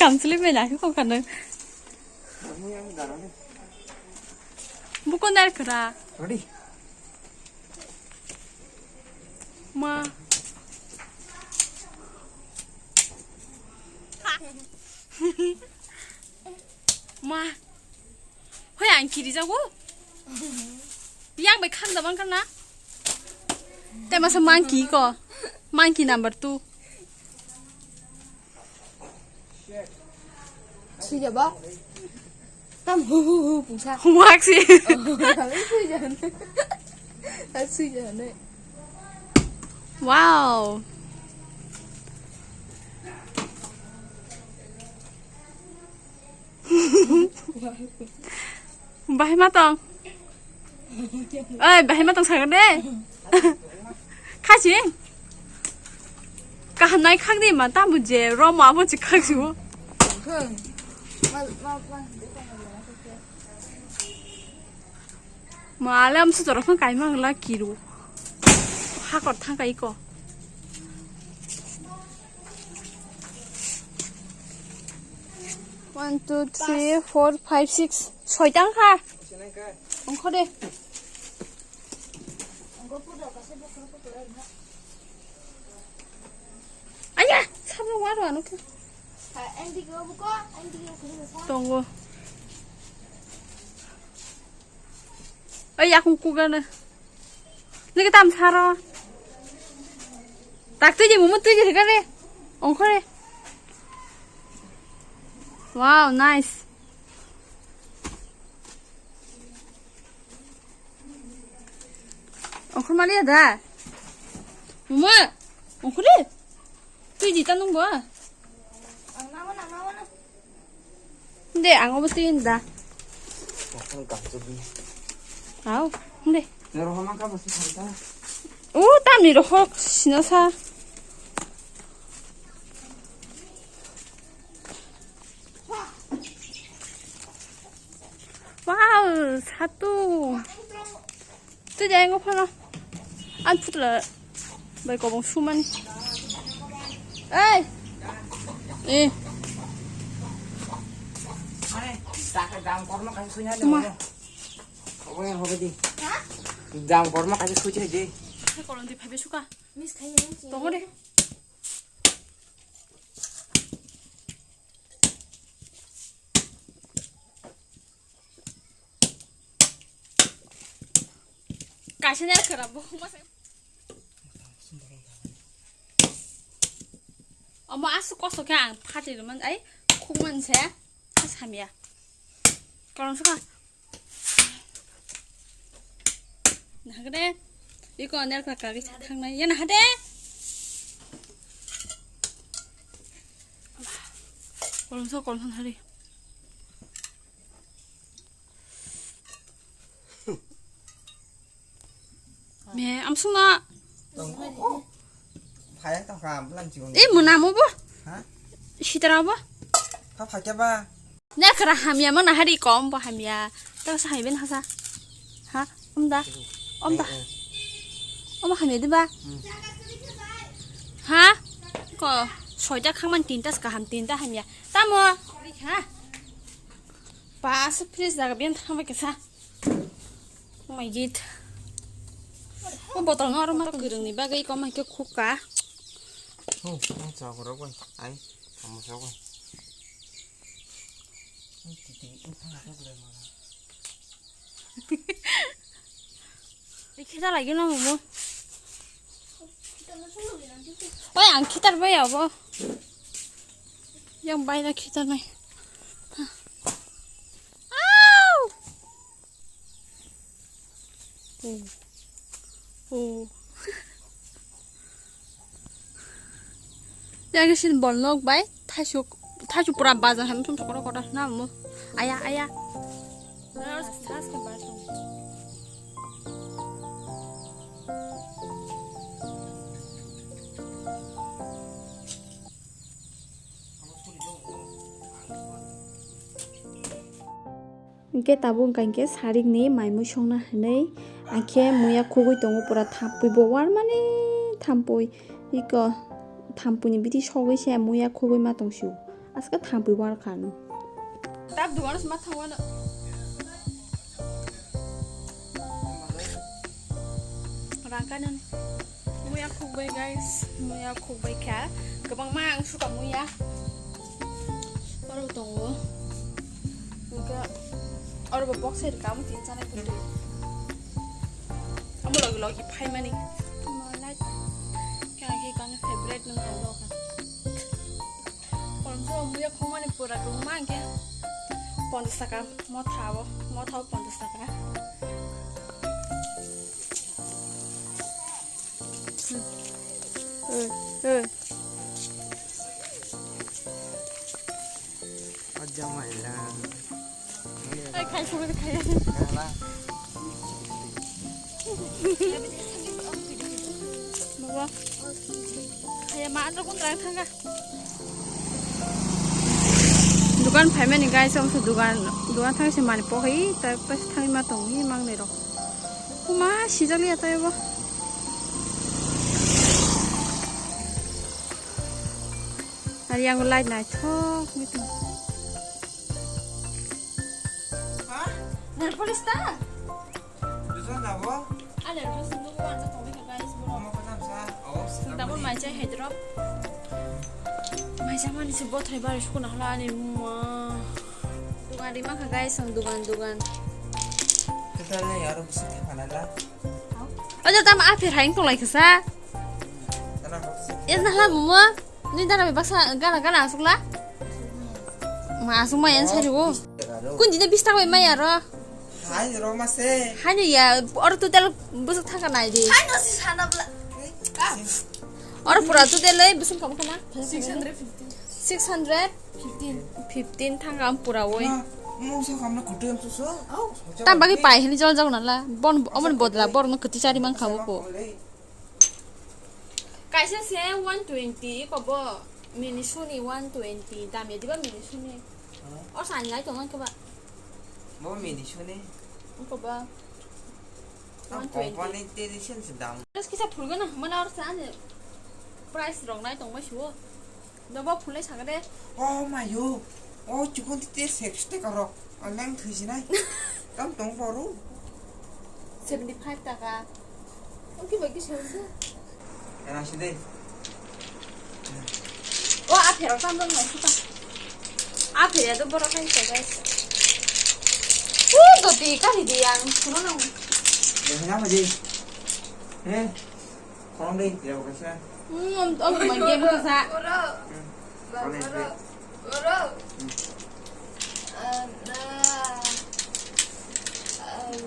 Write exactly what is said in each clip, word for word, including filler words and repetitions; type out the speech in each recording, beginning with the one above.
Kamsli bai nakhe kok khanw. Buko nar khra. Ready? Ma. Ma. Hoi ang kiri jago. Yang bai khang da bang kana. Te masa monkey ko. Monkey number two. Sui jaba. Tam hu hu hu pungsa. Homework si. Sui jana. Sui jana. Wow. Bahai ma tong. Oi, bahai ma tong sakha de. Khachi. Kaham nai khak di ma, tamo je rom abo chi khak si bo. Ma, ma, ma. Ma, le am su torok phang kai ma la kiru. Hakor thang kai ko. One, two, three, four, five, six. Soitang kha. Ongkho de. Aya, sabro waro ano khe. Tongo. Oi, yakung kugana. Niki tam saro. Tak tui je mumu tui je kare. Ongkore. Wow, nice. Ongkor mali da. Mama, ongkore. Tui je tanung bo. De, ang obo tui da. Ang kang chubui. Au, de. Nero hama ka basi thanta. U, tamni rohok sino sa. Wow, satu. Tei jai ngo phano. An phutla bai kobong sumani. Ei. Eh. Are, dam korma kasi sunya de. Tuma. Obo yang hobe di. Ha? Dam korma kasi suci de. Kolon di phabe suka. Miss khai ni. Tongo de. Kaisa nai khera bo masa. Omo aswk kosto khe ang phatwi rwmani ai khukmani se samya. Kolom sukha. Nahagde. Iko nerkha kagwi thangnai. Ya nahade. Kolom sok kolom hari. Me, amsukna. Tong, oh, oh. Phaya tong kha, bulan chikon. Eh, muna mo bo? Ha? Sitara bo? Kha phakya ba? Ne khara hamya mo na hari kom bo hamya. Ta sa hai ben hasa. Ha? Om da. Om da. Eh, eh. Om hamya de ba? Hmm. Ha? Ko soita khangman tinta kaham tinta hamya. Tamo. Ha? Pas fridge daga ben thangba kesa. Oh my god. O botol no aro ma kwrwngni bagwi kom hai khe khukka. Oh, ang chakura koi. Ai, samosa koi. Ai, titi, ang thang khe bwlai mala. Khita lagi no mo. Oi, ang khitar bai abo. Yang bai na khitar nai. Au! Oh. Oh. Yang sin bol nok bai thasuk thasuk pura bazar ham thum sokora kora na mo. Aya, aya. Hingke tabuk hingka hingke sarikni mai mui songna hinui, angkhe muya khugui tongo pura thampui bo warmani thampui, iko thampuini biti sogui se muya khugui ma tongsio. Aska thangpi war khan. Tap dugan sma thangwano. Rangkano. Muya khukbai guys, muya khukbai kha. Kwbangma ang suka muya. Oro tongo. Engka oro bo box side kam tin chana kutu. Amo logi logi phaimani. Malai. Kya ke kani favorite nung alo ka. Ponso muya khumani pura kwbangma hwnkhe ponchas taka motha o, motha o ponchas taka. Ai, khai sung khai. Baba. Kaya ma andro kun rang thanga. Dukan phaimani guys, amsa dukan, dukan thang se mani pohai, ta pas thang ma tong hi mang ni rok. Kuma sijali ata ebo. Ari yang light nai thok gitu. Ha? Nail polish ta? Dusun dabo? Ale, dusun dabo, ano tong bika guys, bro. Omo ko nam sa? Oh, sing tabon mai chai hai drop. Mai chai mani se bothai bari sukuna hala ani ma. Dugan rima kha guys, ang dugan, dugan. Kita le yaro bisa thangana la. Aja tam aphir haing tong lai kasa. Kana ko bisa. Ya nah lah mama. Ni dara bai baksa gana gana asukla? Ma asuk ma yan sari wo. Kun jide bis taka bai mai aro. Hai ro ma se. Hai ni ya, oro total busuk thaka nai di. Hai no si sana bla. Oro pura total lai busuk kamu kana? Six hundred fifty. Six hundred? Fifteen. Fifteen thangam pura woi. Mungsa kamna kutu yang susu. Tam bagi pai hini jol jol nala. Bon, omon bodla, bor no keti chari mang khamu po. Kaisa se one twenty, iko bo mini suni one twenty, dam ya diba mini suni. Hah? O sani lai tongma keba. Bo mini suni. Iko ba. Ang one twenty. Company te ni sen se dam. Terus kisa phulga na mana or sa ane price rong nai tongma siwo. Dobo phulai sagade. Oh mayo. Oh chukun te sex te karo. Ang nang thujinai. Tam tong boru. Seventy five taka. Oke bagi sales. Era side. Oh, aphero tam dong nai suka. Aphero to boro kai sa guys. Uh, doti kali di yang. Kuno nang. Yang apa di? Eh? Khorang dei, ya, kaisa. Hmm, om, om, mai game kasa. Oro. Hmm. Ba, oro. Oro. Hmm. Ah, na.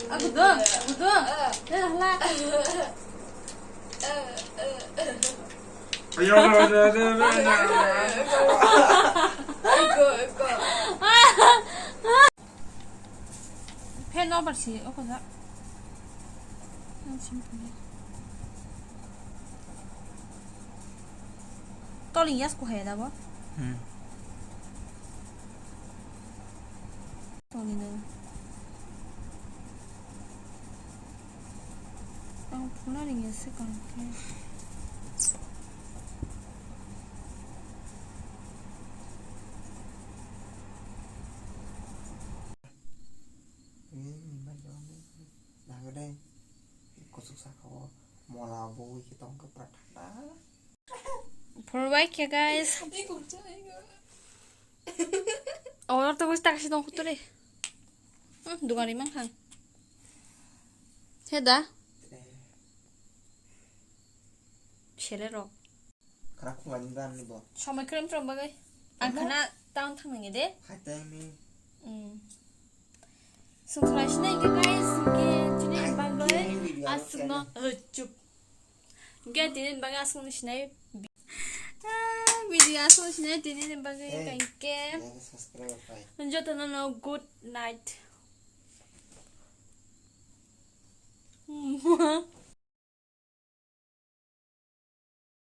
Ah, gudo, gudo. Eh, hala. Ayo, ayo, ayo, ayo, ayo. Ego, ego. Fan over si, oko ja. Ang simple. Toli yas ko hai da bo? Hmm. Toli na. Ang phuna ring yas se kan ke. Nang dei, kuchuk saka o mola bui khe tong khe pura thanda. Phulbai khe guys. Oro to gusta kasi tong khuturi. Hmm, dugan ri mang kha. He da. Sele rok. Khara khulani dan ni bo. Somoi krem trom bagai. Ang khana town thang nang de. Hai tang ni. Hmm. Sung khulai sinai ke guys, ke tini bagoi. Asuk no, eh, chup. Ke tini bagoi asuk no sinai. Ah, video asuk no sinai tini bagoi kan ke. Joto no no good night.